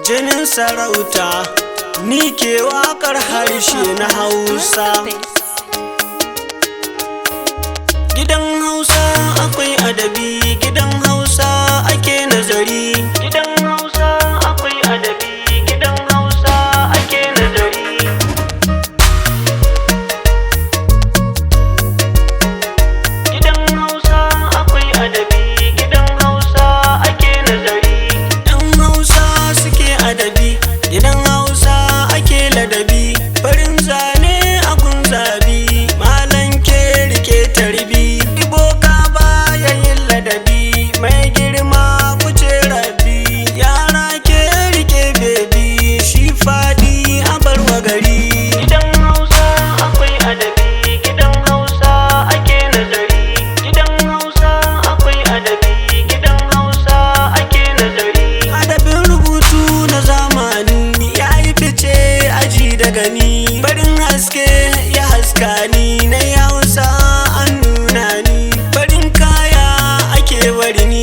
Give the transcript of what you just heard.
Jinin sarauta, ni ke waƙar harshe na Hausa. Gidan Hausa akwai adabi, gidan Hausa ake nazari. Gidan Hausa akwai adabi, gidan Hausa ake nazari. Gidan Hausa akwai adabi, gidan Hausa ake nazari. Yan Hausa suke adabi, gidan Hausa ake ladabi. Farin zane a gun zabi, malam ke rike tarbi. Iboka baya yin ladabi, mai girma kuce rabi. Yara ke rike bebi, shi fadi a barwa gari. Gidan Hausa akwai adabi, gidan Hausa ake nazari. Gidan Hausa akwai adabi, gidan Hausa ake nazari. Adabin rubutu na zamani ya yi fice aji da gani. Farin haske ya haska ni, na Hausa an nuna ni. Farin kaya ake wari ni.